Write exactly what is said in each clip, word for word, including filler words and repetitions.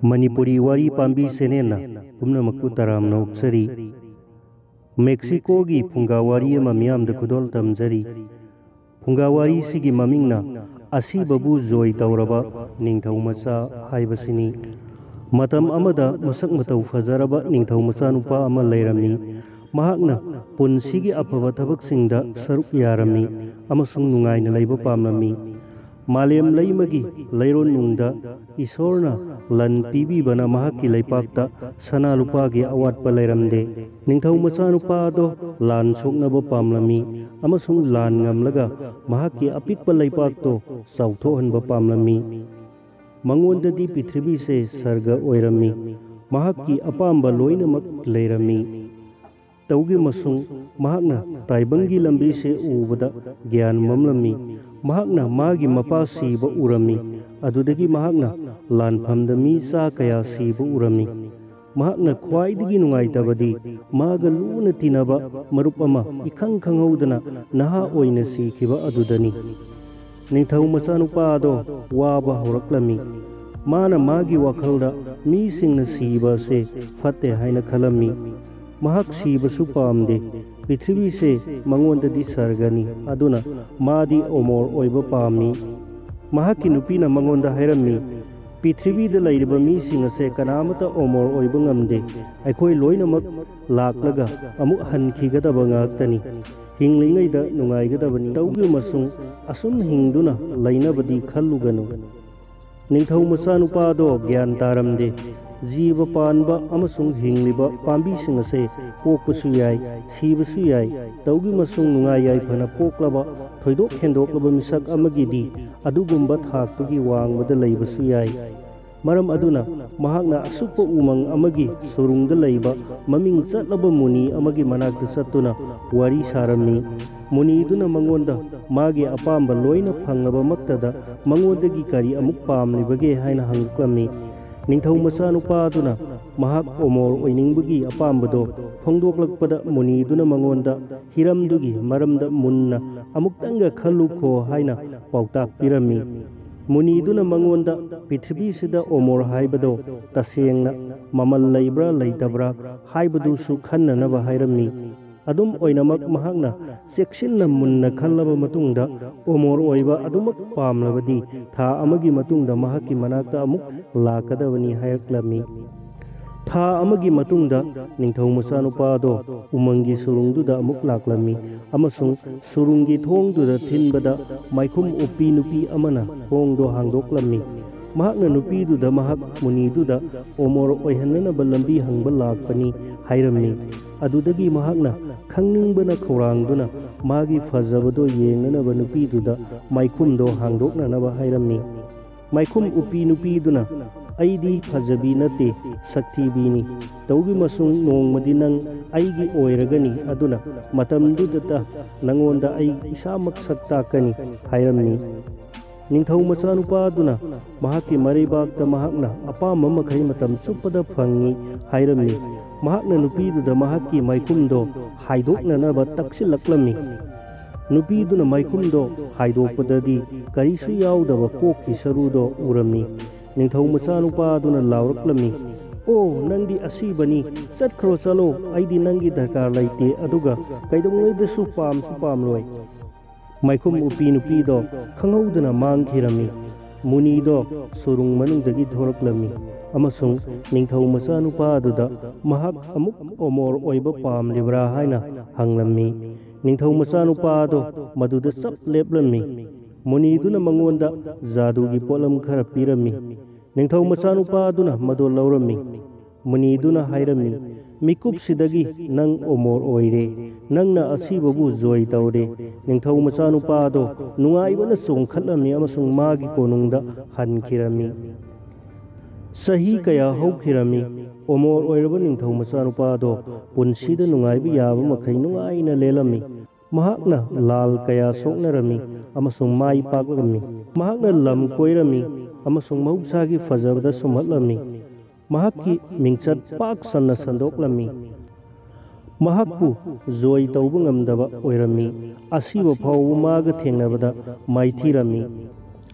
ꯃꯅꯤꯄꯨꯔꯤ ꯋꯥꯔꯤ ꯄꯥꯝꯕꯤ ꯆꯦꯅꯦꯜꯅ ꯄꯨꯝꯅꯃꯛꯄꯨ ꯇꯔꯥꯝꯅ ꯑꯣꯛꯆꯔꯤ꯫ ꯃꯦꯛꯁꯤꯀꯣꯒꯤ ꯐꯨꯡꯒꯥ ꯋꯥꯔꯤ ꯑꯃ ꯃꯤꯌꯥꯝꯗ ꯈꯨꯗꯣꯜ ꯇꯝꯖꯔꯤ꯫ ꯐꯨꯡꯒꯥ ꯋꯥꯔꯤꯁꯤꯒꯤ ꯃꯃꯤꯡꯅ "ꯑꯁꯤꯕꯕꯨ ꯖꯣꯏ ꯇꯧꯔꯕ ꯅꯤꯡꯊꯧ ꯃꯆꯥ" ꯍꯥꯏꯕꯁꯤꯅꯤ꯫ ꯃꯇꯝ ꯑꯃꯗ ꯃꯁꯛ ꯃꯇꯧ ꯐꯖꯔꯕ ꯅꯤꯡꯊꯧ ꯃꯆꯥꯅꯨꯄꯥ ꯑꯃ ꯂꯩꯔꯝꯃꯤ꯫ ꯃꯍꯥꯛꯅ ꯄꯨꯟꯁꯤꯒꯤ ꯑꯐꯕ ꯊꯕꯛꯁꯤꯡꯗ ꯁꯔꯨꯛ ꯌꯥꯔꯝꯃꯤ ꯑꯃꯁꯨꯡ ꯅꯨꯡꯉꯥꯏꯅ ꯂꯩꯕ ꯄꯥꯝꯂꯝꯃꯤ꯫ ꯃꯥꯂꯦꯝ ꯂꯩꯃꯒꯤ ꯂꯩꯔꯣꯟꯅꯨꯡꯗ ꯏꯁꯣꯔꯅ ꯂꯟ ꯄꯤꯕꯤꯕꯅ ꯃꯍꯥꯛꯀꯤ ꯂꯩꯄꯥꯛꯇ ꯁꯅꯥ ꯂꯨꯄꯥꯒꯤ ꯑꯋꯥꯠꯄ ꯂꯩꯔꯝꯗꯦ꯫ ꯅꯤꯡꯊꯧ ꯃꯆꯥꯅꯨꯄꯥ ꯑꯗꯣ ꯂꯥꯟ ꯁꯣꯛꯅꯕ ꯄꯥꯝꯂꯝꯃꯤ ꯑꯃꯁꯨꯡ ꯂꯥꯟ ꯉꯝꯂꯒ ꯃꯍꯥꯛꯀꯤ ꯑꯄꯤꯛꯄ ꯂꯩꯄꯥꯛꯇꯣ ꯆꯥꯎꯊꯣꯛꯍꯟꯕ ꯄꯥꯝꯂꯝꯃꯤ꯫ ꯃꯉꯣꯟꯗꯗꯤ ꯄ꯭ꯔꯤꯊꯤꯕꯤꯁꯦ ꯁꯔꯒ ꯑꯣꯏꯔꯝꯃꯤ꯫ ꯃꯍꯥꯛꯀꯤ ꯑꯄꯥꯝꯕ ꯂꯣꯏꯅꯃꯛ ꯂꯩꯔꯝꯃꯤ꯫ ꯇꯧꯒꯤ ꯃꯁꯨꯡ ꯃꯍꯥꯛꯅ ꯇꯥꯏꯕꯪꯒꯤ ꯂꯝꯕꯤꯁꯦ ꯎꯕꯗ ꯒ꯭ꯌꯥꯟ ꯃꯝꯂꯝꯃꯤ꯫ ꯃꯍꯥꯛꯅ ꯃꯥꯒꯤ ꯃꯄꯥ ꯁꯤꯕ ꯎꯔꯝꯃꯤ꯫ ꯑꯗꯨꯗꯒꯤ ꯃꯍꯥꯛꯅ ꯂꯥꯟꯐꯝꯗ ꯃꯤ ꯆꯥ ꯀꯌꯥ ꯁꯤꯕ ꯎꯔꯝꯃꯤ꯫ ꯃꯍꯥꯛꯅ ꯈ꯭ꯋꯥꯏꯗꯒꯤ ꯅꯨꯡꯉꯥꯏꯇꯕꯗꯤ ꯃꯥꯒ ꯂꯨꯅ ꯇꯤꯟꯅꯕ ꯃꯔꯨꯞ ꯑꯃ ꯏꯈꯪ ꯈꯪꯍꯧꯗꯅ ꯅꯍꯥ ꯑꯣꯏꯅ ꯁꯤꯈꯤꯕ ꯑꯗꯨꯗꯅꯤ꯫ ꯅꯤꯡꯊꯧ ꯃꯆꯥꯅꯨꯄꯥ ꯑꯗꯣ ꯋꯥꯕ ꯍꯧꯔꯛꯂꯝꯃꯤ꯫ ꯃꯥꯅ ꯃꯥꯒꯤ ꯋꯥꯈꯜꯗ ꯃꯤꯁꯤꯡꯅ ꯁꯤꯕ ꯑꯁꯦ ꯐꯠꯇꯦ ꯍꯥꯏꯅ ꯈꯜꯂꯝꯃꯤ꯫ ꯃꯍꯥꯛ ꯁꯤꯕꯁꯨ ꯄꯥꯝꯗꯦ꯫ ꯄ꯭ꯔꯤꯊꯤꯕꯤꯁꯦ ꯃꯉꯣꯟꯗꯗꯤ ꯁꯔꯒꯅꯤ, ꯑꯗꯨꯅ ꯃꯥꯗꯤ ꯑꯃꯣꯔ ꯑꯣꯏꯕ ꯄꯥꯝꯃꯤ꯫ ꯃꯍꯥꯛꯀꯤ ꯅꯨꯄꯤꯅ ꯃꯉꯣꯟꯗ ꯍꯥꯏꯔꯝꯃꯤ, "ꯄ꯭ꯔꯤꯊꯤꯕꯤꯗ ꯂꯩꯔꯤꯕ ꯃꯤꯁꯤꯡ ꯑꯁꯦ ꯀꯅꯥꯃꯠꯇ ꯑꯃꯣꯔ ꯑꯣꯏꯕ ꯉꯝꯗꯦ꯫ ꯑꯩꯈꯣꯏ ꯂꯣꯏꯅꯃꯛ ꯂꯥꯛꯂꯒ ꯑꯃꯨꯛ ꯍꯟꯈꯤꯒꯗꯕ ꯉꯥꯛꯇꯅꯤ꯫ ꯍꯤꯡꯂꯤꯉꯩꯗ ꯅꯨꯡꯉꯥꯏꯒꯗꯕꯅꯤ꯫ ꯇꯧꯒꯤ ꯃꯁꯨꯡ ꯑꯁꯨꯝ ꯍꯤꯡꯗꯨꯅ ꯂꯩꯅꯕꯗꯤ ꯈꯜꯂꯨꯒꯅꯨ"꯫ ꯅꯤꯡꯊꯧ ꯃꯆꯥꯅꯨꯄꯥꯗꯣ ꯒ꯭ꯌꯥꯟ ꯇꯥꯔꯝꯗꯦ꯫ ꯖꯤꯕ ꯄꯥꯟꯕ ꯑꯃꯁꯨꯡ ꯍꯤꯡꯂꯤꯕ ꯄꯥꯝꯕꯤꯁꯤꯡ ꯑꯁꯦ ꯄꯣꯛꯄꯁꯨ ꯌꯥꯏ, ꯁꯤꯕꯁꯨ ꯌꯥꯏ꯫ ꯇꯧꯒꯤ ꯃꯁꯨꯡ ꯅꯨꯡꯉꯥꯏ ꯌꯥꯏꯐꯅ ꯄꯣꯛꯂꯕ ꯊꯣꯏꯗꯣꯛ ꯍꯦꯟꯗꯣꯛꯂꯕ ꯃꯤꯁꯛ ꯑꯃꯒꯤꯗꯤ ꯑꯗꯨꯒꯨꯝꯕ ꯊꯥꯛꯇꯨꯒꯤ ꯋꯥꯡꯃꯗ ꯂꯩꯕꯁꯨ ꯌꯥꯏ꯫ ꯃꯔꯝ ꯑꯗꯨꯅ ꯃꯍꯥꯛꯅ ꯑꯁꯨꯛꯄ ꯎꯃꯪ ꯑꯃꯒꯤ ꯁꯨꯔꯨꯡꯗ ꯂꯩꯕ ꯃꯃꯤꯡ ꯆꯠꯂꯕ ꯃꯨꯅꯤ ꯑꯃꯒꯤ ꯃꯅꯥꯛꯇ ꯆꯠꯇꯨꯅ ꯋꯥꯔꯤ ꯁꯥꯔꯝꯃꯤ꯫ ꯃꯨꯅꯤꯗꯨꯅ ꯃꯉꯣꯟꯗ ꯃꯥꯒꯤ ꯑꯄꯥꯝꯕ ꯂꯣꯏꯅ ꯐꯪꯂꯕꯃꯛꯇꯗ ꯃꯉꯣꯟꯗꯒꯤ ꯀꯔꯤ ꯑꯃꯨꯛ ꯄꯥꯝꯂꯤꯕꯒꯦ ꯍꯥꯏꯅ ꯍꯪꯂꯛꯂꯝꯃꯤ꯫ ꯅꯤꯡꯊꯧ ꯃꯆꯥꯅꯨꯄꯥ ꯑꯗꯨꯅ ꯃꯍꯥꯛ ꯑꯣꯃꯣꯔ ꯑꯣꯏꯅꯤꯡꯕꯒꯤ ꯑꯄꯥꯝꯕꯗꯣ ꯐꯣꯡꯗꯣꯛꯂꯛꯄꯗ ꯃꯨꯅꯤꯗꯨꯅ ꯃꯉꯣꯟꯗ ꯍꯤꯔꯝꯗꯨꯒꯤ ꯃꯔꯝꯗ ꯃꯨꯟꯅ ꯑꯃꯨꯛꯇꯪꯒ ꯈꯜꯂꯨꯈꯣ ꯍꯥꯏꯅ ꯄꯥꯎꯇꯥꯛ ꯄꯤꯔꯝꯃꯤ꯫ ꯃꯨꯅꯤꯗꯨꯅ ꯃꯉꯣꯟꯗ ꯄ꯭ꯔꯤꯊꯤꯕꯤꯁꯤꯗ ꯑꯣꯃꯣꯔ ꯍꯥꯏꯕꯗꯣ ꯇꯁꯦꯡꯅ ꯃꯃꯜ ꯂꯩꯕ꯭ꯔꯥ ꯂꯩꯇꯕ꯭ꯔꯥ ꯍꯥꯏꯕꯗꯨꯁꯨ ꯈꯟꯅꯅꯕ ꯍꯥꯏꯔꯝꯃꯤ꯫ ꯑꯗꯨꯝ ꯑꯣꯏꯅꯃꯛ, ꯃꯍꯥꯛꯅ ꯆꯦꯛꯁꯤꯟꯅ ꯃꯨꯟꯅ ꯈꯜꯂꯕ ꯃꯇꯨꯡꯗ, ꯑꯣꯃꯣꯔ ꯑꯣꯏꯕ ꯑꯗꯨꯃꯛ ꯄꯥꯝꯂꯕꯗꯤ ꯊꯥ ꯑꯃꯒꯤ ꯃꯇꯨꯡꯗ ꯃꯍꯥꯛꯀꯤ ꯃꯅꯥꯛꯇ ꯑꯃꯨꯛ ꯂꯥꯛꯀꯗꯕꯅꯤ ꯍꯥꯏꯔꯛꯂꯝꯃꯤ꯫ ꯊꯥ ꯑꯃꯒꯤ ꯃꯇꯨꯡꯗ ꯅꯤꯡꯊꯧ ꯃꯆꯥꯅꯨꯄꯥꯗꯣ ꯎꯃꯪꯒꯤ ꯁꯨꯔꯨꯡꯗꯨꯗ ꯑꯃꯨꯛ ꯂꯥꯛꯂꯝꯃꯤ, ꯑꯃꯁꯨꯡ ꯁꯨꯔꯨꯡꯒꯤ ꯊꯣꯡꯗꯨꯗ ꯊꯤꯟꯕꯗ ꯃꯥꯏꯈꯨꯝ ꯎꯞꯄꯤ ꯅꯨꯄꯤ ꯑꯃꯅ ꯊꯣꯡꯗꯣ ꯍꯥꯡꯗꯣꯛꯂꯝꯃꯤ꯫ ꯃꯍꯥꯛꯅ ꯅꯨꯄꯤꯗꯨꯗ ꯃꯍꯥꯛ ꯃꯨꯅꯤꯗꯨꯗ ꯑꯣꯃꯣꯔ ꯑꯣꯏꯍꯟꯅꯅꯕ ꯂꯝꯕꯤ ꯍꯪꯕ ꯂꯥꯛꯄꯅꯤ ꯍꯥꯏꯔꯝꯃꯤ꯫ ꯑꯗꯨꯗꯒꯤ ꯃꯍꯥꯛꯅ ꯈꯪꯅꯤꯡꯕꯅ ꯈꯧꯔꯥꯡꯗꯨꯅ ꯃꯥꯒꯤ ꯐꯖꯕꯗꯣ ꯌꯦꯡꯅꯅꯕ ꯅꯨꯄꯤꯗꯨꯗ ꯃꯥꯏꯈꯨꯝꯗꯣ ꯍꯥꯡꯗꯣꯛꯅꯅꯕ ꯍꯥꯏꯔꯝꯃꯤ꯫ ꯃꯥꯏꯈꯨꯝ ꯎꯞꯄꯤ ꯅꯨꯄꯤꯗꯨꯅ, "ꯑꯩꯗꯤ ꯐꯖꯕꯤ ꯅꯠꯇꯦ, ꯁꯛꯊꯤꯕꯤꯅꯤ꯫ ꯇꯧꯕꯤꯃꯁꯨꯡ ꯅꯣꯡꯃꯗꯤ ꯅꯪ ꯑꯩꯒꯤ ꯑꯣꯏꯔꯒꯅꯤ, ꯑꯗꯨꯅ ꯃꯇꯝꯗꯨꯗꯇ ꯅꯉꯣꯟꯗ ꯑꯩ ꯏꯁꯥꯃꯛ ꯁꯛ ꯇꯥꯛꯀꯅꯤ" ꯍꯥꯏꯔꯝꯃꯤ꯫ ꯅꯤꯡꯊꯧ ꯃꯆꯥꯅꯨꯄꯥꯗꯨꯅ ꯃꯍꯥꯛꯀꯤ ꯃꯔꯩꯕꯥꯛꯇ ꯃꯍꯥꯛꯅ ꯑꯄꯥꯝꯕ ꯃꯈꯩ ꯃꯇꯝ ꯆꯨꯞꯄꯗ ꯐꯪꯏ ꯍꯥꯏꯔꯝꯃꯤ꯫ ꯃꯍꯥꯛꯅ ꯅꯨꯄꯤꯗꯨꯗ ꯃꯍꯥꯛꯀꯤ ꯃꯥꯏꯈꯨꯝꯗꯣ ꯍꯥꯏꯗꯣꯛꯅꯅꯕ ꯇꯛꯁꯤꯜꯂꯛꯂꯝꯃꯤ꯫ ꯅꯨꯄꯤꯗꯨꯅ ꯃꯥꯏꯈꯨꯝꯗꯣ ꯍꯥꯏꯗꯣꯛꯄꯗꯗꯤ ꯀꯔꯤꯁꯨ ꯌꯥꯎꯗꯕ ꯀꯣꯛꯀꯤ ꯁꯔꯨꯗꯣ ꯎꯔꯝꯃꯤ꯫ ꯅꯤꯡꯊꯧ ꯃꯆꯥꯅꯨꯄꯥꯗꯨꯅ ꯂꯥꯎꯔꯛꯂꯝꯃꯤ, "ꯑꯣ, ꯅꯪꯗꯤ ꯑꯁꯤꯕꯅꯤ, ꯆꯠꯈ꯭ꯔꯣ, ꯆꯠꯂꯣ, ꯑꯩꯗꯤ ꯅꯪꯒꯤ ꯗꯔꯀꯥꯔ ꯂꯩꯇꯦ, ꯑꯗꯨꯒ ꯀꯩꯗꯧꯉꯩꯗꯁꯨ ꯄꯥꯝꯁꯨ ꯄꯥꯝꯂꯣꯏ"꯫ ꯃꯥꯏꯈꯨꯝ ꯎꯞꯄꯤ ꯅꯨꯄꯤꯗꯣ ꯈꯪꯍꯧꯗꯅ ꯃꯥꯡꯈꯤꯔꯝꯃꯤ꯫ ꯃꯨꯅꯤꯗꯣ ꯁꯨꯔꯨꯡ ꯃꯅꯨꯡꯗꯒꯤ ꯊꯣꯔꯛꯂꯝꯃꯤ ꯑꯃꯁꯨꯡ ꯅꯤꯡꯊꯧ ꯃꯆꯥꯅꯨꯄꯥ ꯑꯗꯨꯗ ꯃꯍꯥꯛ ꯑꯃꯨꯛ ꯑꯣꯃꯣꯔ ꯑꯣꯏꯕ ꯄꯥꯝꯂꯤꯕ꯭ꯔꯥ ꯍꯥꯏꯅ ꯍꯪꯂꯝꯃꯤ꯫ ꯅꯤꯡꯊꯧ ꯃꯆꯥꯅꯨꯄꯥ ꯑꯗꯣ ꯃꯗꯨꯗ ꯆꯞ ꯂꯦꯞꯂꯝꯃꯤ꯫ ꯃꯨꯅꯤꯗꯨꯅ ꯃꯉꯣꯟꯗ ꯖꯥꯗꯨꯒꯤ ꯄꯣꯠꯂꯝ ꯈꯔ ꯄꯤꯔꯝꯃꯤ꯫ ꯅꯤꯡꯊꯧ ꯃꯆꯥꯅꯨꯄꯥ ꯑꯗꯨꯅ ꯃꯗꯨ ꯂꯧꯔꯝꯃꯤ꯫ ꯃꯨꯅꯤꯗꯨꯅ ꯍꯥꯏꯔꯝꯃꯤ, "ꯃꯤꯀꯨꯞꯁꯤꯗꯒꯤ ꯅꯪ ꯑꯣꯃꯣꯔ ꯑꯣꯏꯔꯦ꯫ ꯅꯪꯅ ꯑꯁꯤꯕꯕꯨ ꯖꯣꯏ ꯇꯧꯔꯦ꯫" ꯅꯤꯡꯊꯧ ꯃꯆꯥꯅꯨꯄꯥ ꯑꯗꯣ ꯅꯨꯡꯉꯥꯏꯕꯅ ꯆꯣꯡꯈꯠꯂꯝꯃꯤ ꯑꯃꯁꯨꯡ ꯃꯥꯒꯤ ꯀꯣꯅꯨꯡꯗ ꯍꯟꯈꯤꯔꯝꯃꯤ꯫ ꯆꯍꯤ ꯀꯌꯥ ꯍꯧꯈꯤꯔꯝꯃꯤ꯫ ꯑꯣꯃꯣꯔ ꯑꯣꯏꯔꯕ ꯅꯤꯡꯊꯧ ꯃꯆꯥꯅꯨꯄꯥ ꯑꯗꯣ ꯄꯨꯟꯁꯤꯗ ꯅꯨꯡꯉꯥꯏꯕ ꯌꯥꯕ ꯃꯈꯩ ꯅꯨꯡꯉꯥꯏꯅ ꯂꯦꯜꯂꯝꯃꯤ꯫ ꯃꯍꯥꯛꯅ ꯂꯥꯜ ꯀꯌꯥ ꯁꯣꯛꯅꯔꯝꯃꯤ ꯑꯃꯁꯨꯡ ꯃꯥꯏ ꯄꯥꯛꯂꯝꯃꯤ꯫ ꯃꯍꯥꯛꯅ ꯂꯝ ꯀꯣꯏꯔꯝꯃꯤ ꯑꯃꯁꯨꯡ ꯃꯍꯧꯁꯥꯒꯤ ꯐꯖꯕꯗ ꯁꯨꯝꯍꯠꯂꯝꯃꯤ꯫ ꯃꯍꯥꯛꯀꯤ ꯃꯤꯡꯆꯠ ꯄꯥꯛ ꯁꯟꯅ ꯁꯟꯗꯣꯛꯂꯝꯃꯤ꯫ ꯃꯍꯥꯛꯄꯨ ꯖꯣꯏ ꯇꯧꯕ ꯉꯝꯗꯕ ꯑꯣꯏꯔꯝꯃꯤ꯫ ꯑꯁꯤꯕ ꯐꯥꯎꯕ ꯃꯥꯒ ꯊꯦꯡꯅꯕꯗ ꯃꯥꯏꯊꯤꯔꯝꯃꯤ꯫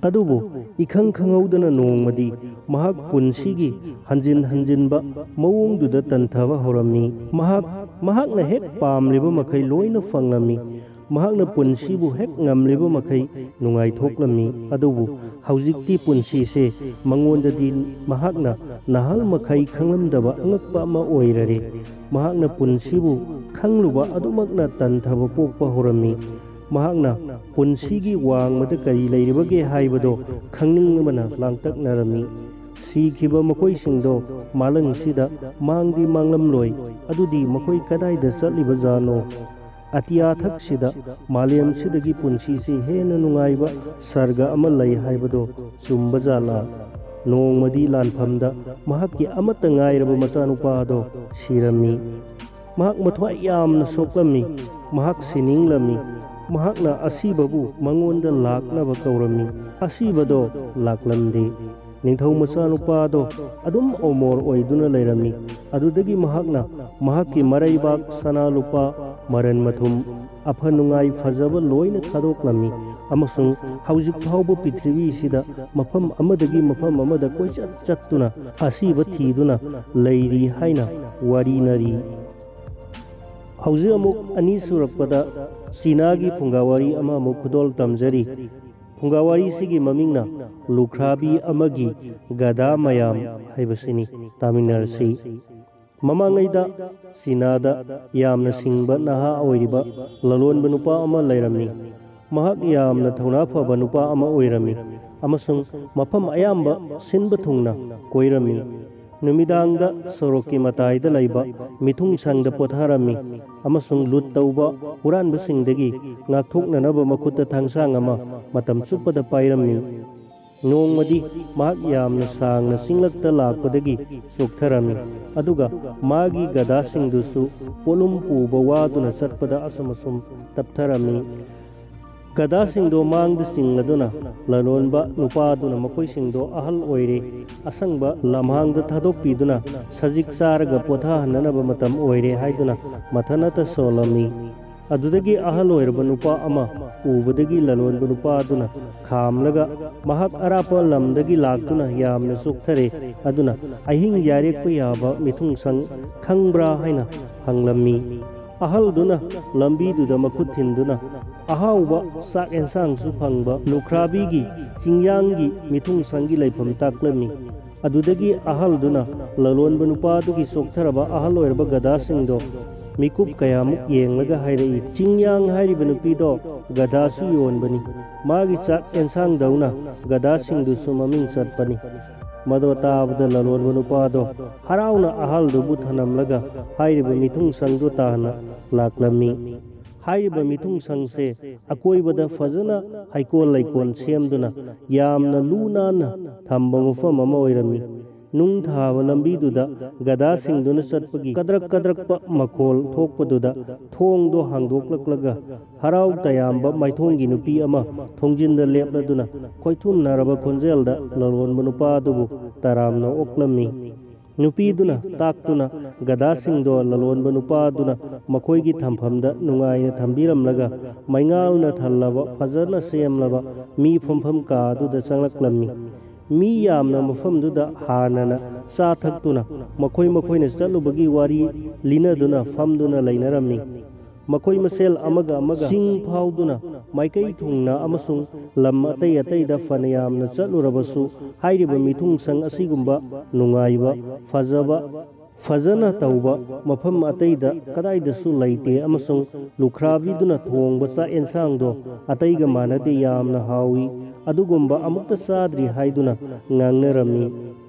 ꯑꯗꯨꯕꯨ ꯏꯈꯪ ꯈꯪꯍꯧꯗꯅ ꯅꯣꯡꯃꯗꯤ ꯃꯍꯥꯛ ꯄꯨꯟꯁꯤꯒꯤ ꯍꯟꯖꯤꯟ ꯍꯟꯖꯤꯟꯕ ꯃꯑꯣꯡꯗꯨꯗ ꯇꯟꯊꯕ ꯍꯧꯔꯝꯃꯤ꯫ ꯃꯍꯥꯛ, ꯃꯍꯥꯛꯅ ꯍꯦꯛ ꯄꯥꯝꯂꯤꯕ ꯃꯈꯩ ꯂꯣꯏꯅ ꯐꯪꯂꯝꯃꯤ꯫ ꯃꯍꯥꯛꯅ ꯄꯨꯟꯁꯤꯕꯨ ꯍꯦꯛ ꯉꯝꯂꯤꯕ ꯃꯈꯩ ꯅꯨꯡꯉꯥꯏꯊꯣꯛꯂꯝꯃꯤ꯫ ꯑꯗꯨꯕꯨ ꯍꯧꯖꯤꯛꯇꯤ ꯄꯨꯟꯁꯤꯁꯦ ꯃꯉꯣꯟꯗꯗꯤ ꯃꯍꯥꯛꯅ ꯅꯍꯥꯜ ꯃꯈꯩ ꯈꯪꯂꯝꯗꯕ ꯑꯉꯛꯄ ꯑꯃ ꯑꯣꯏꯔꯔꯦ꯫ ꯃꯍꯥꯛꯅ ꯄꯨꯟꯁꯤꯕꯨ ꯈꯪꯂꯨꯕ ꯑꯗꯨꯃꯛꯅ ꯇꯟꯊꯕ ꯄꯣꯛꯄ ꯍꯧꯔꯝꯃꯤ꯫ ꯃꯍꯥꯛꯅ ꯄꯨꯟꯁꯤꯒꯤ ꯋꯥꯡꯃꯗ ꯀꯔꯤ ꯂꯩꯔꯤꯕꯒꯦ ꯍꯥꯏꯕꯗꯣ ꯈꯪꯅꯤꯡꯕꯅ ꯂꯥꯡꯇꯛꯅꯔꯝꯃꯤ꯫ ꯁꯤꯈꯤꯕ ꯃꯈꯣꯏꯁꯤꯡꯗꯣ ꯃꯥꯂꯪꯁꯤꯗ ꯃꯥꯡꯗꯤ ꯃꯥꯡꯂꯝꯂꯣꯏ꯫ ꯑꯗꯨꯗꯤ ꯃꯈꯣꯏ ꯀꯗꯥꯏꯗ ꯆꯠꯂꯤꯕꯖꯥꯠꯅꯣ? ꯑꯇꯤꯌꯥꯊꯛꯁꯤꯗ ꯃꯥꯂꯦꯝꯁꯤꯗꯒꯤ ꯄꯨꯟꯁꯤꯁꯤ ꯍꯦꯟꯅ ꯅꯨꯡꯉꯥꯏꯕ ꯁꯔꯒ ꯑꯃ ꯂꯩ ꯍꯥꯏꯕꯗꯣ ꯆꯨꯝꯕꯖꯥꯠꯂꯥ? ꯅꯣꯡꯃꯗꯤ ꯂꯥꯟꯐꯝꯗ ꯃꯍꯥꯛꯀꯤ ꯑꯃꯠꯇ ꯉꯥꯏꯔꯕ ꯃꯆꯥꯅꯨꯄꯥ ꯑꯗꯣ ꯁꯤꯔꯝꯃꯤ꯫ ꯃꯍꯥꯛ ꯃꯊ꯭ꯋꯥꯏ ꯌꯥꯝꯅ ꯁꯣꯛꯂꯝꯃꯤ꯫ ꯃꯍꯥꯛ ꯁꯤꯅꯤꯡꯂꯝꯃꯤ꯫ ꯃꯍꯥꯛꯅ ꯑꯁꯤꯕꯕꯨ ꯃꯉꯣꯟꯗ ꯂꯥꯛꯅꯕ ꯀꯧꯔꯝꯃꯤ꯫ ꯑꯁꯤꯕꯗꯣ ꯂꯥꯛꯂꯝꯗꯦ꯫ ꯅꯤꯡꯊꯧ ꯃꯆꯥꯅꯨꯄꯥꯗꯣ ꯑꯗꯨꯝ ꯑꯃꯣꯔ ꯑꯣꯏꯗꯨꯅ ꯂꯩꯔꯝꯃꯤ꯫ ꯑꯗꯨꯗꯒꯤ ꯃꯍꯥꯛꯅ ꯃꯍꯥꯛꯀꯤ ꯃꯔꯩꯕꯥꯛ, ꯁꯅꯥ ꯂꯨꯄꯥ, ꯃꯔꯟ ꯃꯊꯨꯝ, ꯑꯐ ꯅꯨꯡꯉꯥꯏ ꯐꯖꯕ ꯂꯣꯏꯅ ꯊꯥꯗꯣꯛꯂꯝꯃꯤ꯫ ꯑꯃꯁꯨꯡ ꯍꯧꯖꯤꯛ ꯐꯥꯎꯕ ꯄ꯭ꯔꯤꯊꯤꯕꯤꯁꯤꯗ ꯃꯐꯝ ꯑꯃꯗꯒꯤ ꯃꯐꯝ ꯑꯃꯗ ꯀꯣꯏꯆꯠ ꯆꯠꯇꯨꯅ ꯑꯁꯤꯕ ꯊꯤꯗꯨꯅ ꯂꯩꯔꯤ ꯍꯥꯏꯅ ꯋꯥꯔꯤꯅꯔꯤ꯫ ꯍꯧꯖꯤꯛ ꯑꯃꯨꯛ ꯑꯅꯤ ꯁꯨꯔꯛꯄꯗ ꯆꯤꯅꯥꯒꯤ ꯐꯨꯡꯒꯥ ꯋꯥꯔꯤ ꯑꯃ ꯑꯃꯨꯛ ꯈꯨꯗꯣꯜ ꯇꯝꯖꯔꯤ꯫ ꯐꯨꯡꯒꯥ ꯋꯥꯔꯤꯁꯤꯒꯤ ꯃꯃꯤꯡꯅ ꯂꯨꯈ꯭ꯔꯥꯕꯤ ꯑꯃꯒꯤ ꯒꯙꯥ ꯃꯌꯥꯝ ꯍꯥꯏꯕꯁꯤꯅꯤ꯫ ꯇꯥꯃꯤꯟꯅꯔꯁꯤ꯫ ꯃꯃꯥꯡꯉꯩꯗ ꯆꯤꯅꯥꯗ ꯌꯥꯝꯅ ꯁꯤꯡꯕ ꯅꯍꯥ ꯑꯣꯏꯔꯤꯕ ꯂꯂꯣꯟꯕ ꯅꯨꯄꯥ ꯑꯃ ꯂꯩꯔꯝꯃꯤ꯫ ꯃꯍꯥꯛ ꯌꯥꯝꯅ ꯊꯧꯅꯥ ꯐꯕ ꯅꯨꯄꯥ ꯑꯃ ꯑꯣꯏꯔꯝꯃꯤ ꯑꯃꯁꯨꯡ ꯃꯐꯝ ꯑꯌꯥꯝꯕ ꯁꯤꯟꯕ ꯊꯨꯡꯅ ꯀꯣꯏꯔꯝꯃꯤ꯫ ꯅꯨꯃꯤꯗꯥꯡꯗ ꯁꯣꯔꯣꯛꯀꯤ ꯃꯇꯥꯏꯗ ꯂꯩꯕ ꯃꯤꯊꯨꯡꯁꯪꯗ ꯄꯣꯊꯥꯔꯝꯃꯤ ꯑꯃꯁꯨꯡ ꯂꯨꯠ ꯇꯧꯕ ꯍꯨꯔꯥꯟꯕꯁꯤꯡꯗꯒꯤ ꯉꯥꯛꯊꯣꯛꯅꯅꯕ ꯃꯈꯨꯠꯇ ꯊꯥꯡꯁꯥꯡ ꯑꯃ ꯃꯇꯝ ꯆꯨꯞꯄꯗ ꯄꯥꯏꯔꯝꯃꯤ꯫ ꯅꯣꯡꯃꯗꯤ ꯃꯍꯥꯛ ꯌꯥꯝꯅ ꯁꯥꯡꯅ ꯆꯤꯡꯂꯛꯇ ꯂꯥꯛꯄꯗꯒꯤ ꯆꯣꯛꯊꯔꯝꯃꯤ, ꯑꯗꯨꯒ ꯃꯥꯒꯤ ꯒꯙꯥꯁꯤꯡꯗꯨꯁꯨ ꯄꯣꯠꯂꯨꯝ ꯄꯨꯕ ꯋꯥꯗꯨꯅ ꯆꯠꯄꯗ ꯑꯁꯨꯝ ꯑꯁꯨꯝ ꯇꯞꯊꯔꯝꯃꯤ꯫ ꯒꯙꯥꯁꯤꯡꯗꯣ ꯃꯥꯡꯗ ꯆꯤꯡꯂꯗꯨꯅ ꯂꯂꯣꯟꯕ ꯅꯨꯄꯥꯗꯨꯅ ꯃꯈꯣꯏꯁꯤꯡꯗꯣ ꯑꯍꯜ ꯑꯣꯏꯔꯦ, ꯑꯁꯪꯕ ꯂꯝꯍꯥꯡꯗ ꯊꯥꯗꯣꯛꯄꯤꯗꯨꯅ ꯁꯖꯤꯛ ꯆꯥꯔꯒ ꯄꯣꯊꯥꯍꯟꯅꯅꯕ ꯃꯇꯝ ꯑꯣꯏꯔꯦ ꯍꯥꯏꯗꯨꯅ ꯃꯊꯟꯅꯇ ꯁꯣꯜꯂꯝꯃꯤ꯫ ꯑꯗꯨꯗꯒꯤ ꯑꯍꯜ ꯑꯣꯏꯔꯕ ꯅꯨꯄꯥ ꯑꯃ ꯎꯕꯗꯒꯤ ꯂꯂꯣꯟꯕ ꯅꯨꯄꯥ ꯑꯗꯨꯅ ꯈꯥꯝꯂꯒ, "ꯃꯍꯥꯛ ꯑꯔꯥꯞꯄ ꯂꯝꯗꯒꯤ ꯂꯥꯛꯇꯨꯅ ꯌꯥꯝꯅ ꯆꯣꯛꯊꯔꯦ, ꯑꯗꯨꯅ ꯑꯍꯤꯡ ꯌꯥꯔꯦꯛꯄ ꯌꯥꯕ ꯃꯤꯊꯨꯡꯁꯪ ꯈꯪꯕ꯭ꯔꯥ?" ꯍꯥꯏꯅ ꯍꯪꯂꯝꯃꯤ꯫ ꯑꯍꯜꯗꯨꯅ ꯂꯝꯕꯤꯗꯨꯗ ꯃꯈꯨꯠ ꯊꯤꯟꯗꯨꯅ ꯑꯍꯥꯎꯕ ꯆꯥꯛ ꯑꯦꯟꯁꯥꯡꯁꯨ ꯐꯪꯕ ꯂꯨꯈ꯭ꯔꯥꯕꯤꯒꯤ ꯆꯤꯡꯌꯥꯡꯒꯤ ꯃꯤꯊꯨꯡꯁꯪꯒꯤ ꯂꯩꯐꯝ ꯇꯥꯛꯂꯝꯃꯤ꯫ ꯑꯗꯨꯗꯒꯤ ꯑꯍꯜꯗꯨꯅ ꯂꯂꯣꯟꯕ ꯅꯨꯄꯥꯗꯨꯒꯤ ꯆꯣꯛꯊꯔꯕ ꯑꯍꯜ ꯑꯣꯏꯔꯕ ꯒꯙꯥꯁꯤꯡꯗꯣ ꯃꯤꯀꯨꯞ ꯀꯌꯥꯃꯨꯛ ꯌꯦꯡꯂꯒ ꯍꯥꯏꯔꯛꯏ, "ꯆꯤꯡꯌꯥꯡ ꯍꯥꯏꯔꯤꯕ ꯅꯨꯄꯤꯗꯣ ꯒꯙꯥꯁꯨ ꯌꯣꯟꯕꯅꯤ꯫ ꯃꯥꯒꯤ ꯆꯥꯛ ꯑꯦꯟꯁꯥꯡꯗꯧꯅ ꯒꯙꯥꯁꯤꯡꯗꯨꯁꯨ ꯃꯃꯤꯡ ꯆꯠꯄꯅꯤ꯫" ꯃꯗꯣ ꯇꯥꯕꯗ ꯂꯂꯣꯟꯕ ꯅꯨꯄꯥꯗꯣ ꯍꯔꯥꯎꯅ ꯑꯍꯜꯗꯨꯕꯨ ꯊꯅꯝꯂꯒ ꯍꯥꯏꯔꯤꯕ ꯃꯤꯊꯨꯡꯁꯪꯗꯨ ꯇꯥꯟꯅ ꯂꯥꯛꯂꯝꯃꯤ꯫ ꯍꯥꯏꯔꯤꯕ ꯃꯤꯊꯨꯡꯁꯪꯁꯦ ꯑꯀꯣꯏꯕꯗ ꯐꯖꯅ ꯍꯩꯀꯣꯜ ꯂꯩꯀꯣꯜ ꯁꯦꯝꯗꯨꯅ ꯌꯥꯝꯅ ꯂꯨ ꯅꯥꯟꯅ ꯊꯝꯕ ꯃꯐꯝ ꯑꯃ ꯑꯣꯏꯔꯝꯃꯤ꯫ ꯅꯨꯡ ꯊꯥꯕ ꯂꯝꯕꯤꯗꯨꯗ ꯒꯙꯥꯁꯤꯡꯗꯨꯅ ꯆꯠꯄꯒꯤ ꯀꯗ꯭ꯔꯛ ꯀꯗ꯭ꯔꯛꯄ ꯃꯈꯣꯜ ꯊꯣꯛꯄꯗꯨꯗ ꯊꯣꯡꯗꯣ ꯍꯥꯡꯗꯣꯛꯂꯛꯂꯒ ꯍꯔꯥꯎ ꯇꯌꯥꯝꯕ ꯃꯥꯏꯊꯣꯡꯒꯤ ꯅꯨꯄꯤ ꯑꯃ ꯊꯣꯡꯖꯤꯟꯗ ꯂꯦꯞꯂꯗꯨꯅ ꯈꯣꯏꯊꯨꯝꯅꯔꯕ ꯈꯣꯟꯖꯦꯜꯗ ꯂꯂꯣꯟꯕ ꯅꯨꯄꯥꯗꯨꯕꯨ ꯇꯔꯥꯝꯅ ꯑꯣꯛꯂꯝꯃꯤ꯫ ꯅꯨꯄꯤꯗꯨꯅ ꯇꯥꯛꯇꯨꯅ ꯒꯙꯥꯁꯤꯡꯗꯣ ꯂꯂꯣꯟꯕ ꯅꯨꯄꯥꯗꯨꯅ ꯃꯈꯣꯏꯒꯤ ꯊꯝꯐꯝꯗ ꯅꯨꯡꯉꯥꯏꯅ ꯊꯝꯕꯤꯔꯝꯂꯒ ꯃꯩꯉꯥꯜꯅ ꯊꯜꯂꯕ ꯐꯖꯅ ꯁꯦꯝꯂꯕ ꯃꯤ ꯐꯝꯐꯝ ꯀꯥ ꯑꯗꯨꯗ ꯆꯪꯂꯛꯂꯝꯃꯤ꯫ ꯃꯤ ꯌꯥꯝꯅ ꯃꯐꯝꯗꯨꯗ ꯍꯥꯟꯅꯅ ꯆꯥ ꯊꯛꯇꯨꯅ ꯃꯈꯣꯏ ꯃꯈꯣꯏꯅ ꯆꯠꯂꯨꯕꯒꯤ ꯋꯥꯔꯤ ꯂꯤꯅꯗꯨꯅ ꯐꯝꯗꯨꯅ ꯂꯩꯅꯔꯝꯃꯤ꯫ ꯃꯈꯣꯏ ꯃꯁꯦꯜ ꯑꯃꯒ ꯑꯃꯒ ꯆꯤꯡ ꯐꯥꯎꯗꯨꯅ ꯃꯥꯏꯀꯩ ꯊꯨꯡꯅ ꯑꯃꯁꯨꯡ ꯂꯝ ꯑꯇꯩ ꯑꯇꯩꯗ ꯐꯅ ꯌꯥꯝꯅ ꯆꯠꯂꯨꯔꯕꯁꯨ ꯍꯥꯏꯔꯤꯕ ꯃꯤꯊꯨꯡꯁꯪ ꯑꯁꯤꯒꯨꯝꯕ ꯅꯨꯡꯉꯥꯏꯕ, ꯐꯖꯕ, ꯐꯖꯅ ꯇꯧꯕ ꯃꯐꯝ ꯑꯇꯩꯗ ꯀꯗꯥꯏꯗꯁꯨ ꯂꯩꯇꯦ ꯑꯃꯁꯨꯡ ꯂꯨꯈ꯭ꯔꯥꯕꯤꯗꯨꯅ ꯊꯣꯡꯕ ꯆꯥꯛ ꯑꯦꯟꯁꯥꯡꯗꯣ ꯑꯇꯩꯒ ꯃꯥꯟꯅꯗꯦ, ꯌꯥꯝꯅ ꯍꯥꯎꯏ꯫ ꯑꯗꯨꯒꯨꯝꯕ ꯑꯃꯨꯛꯇ ꯆꯥꯗ꯭ꯔꯤ ꯍꯥꯏꯗꯨꯅ ꯉꯥꯡꯅꯔꯝꯃꯤ꯫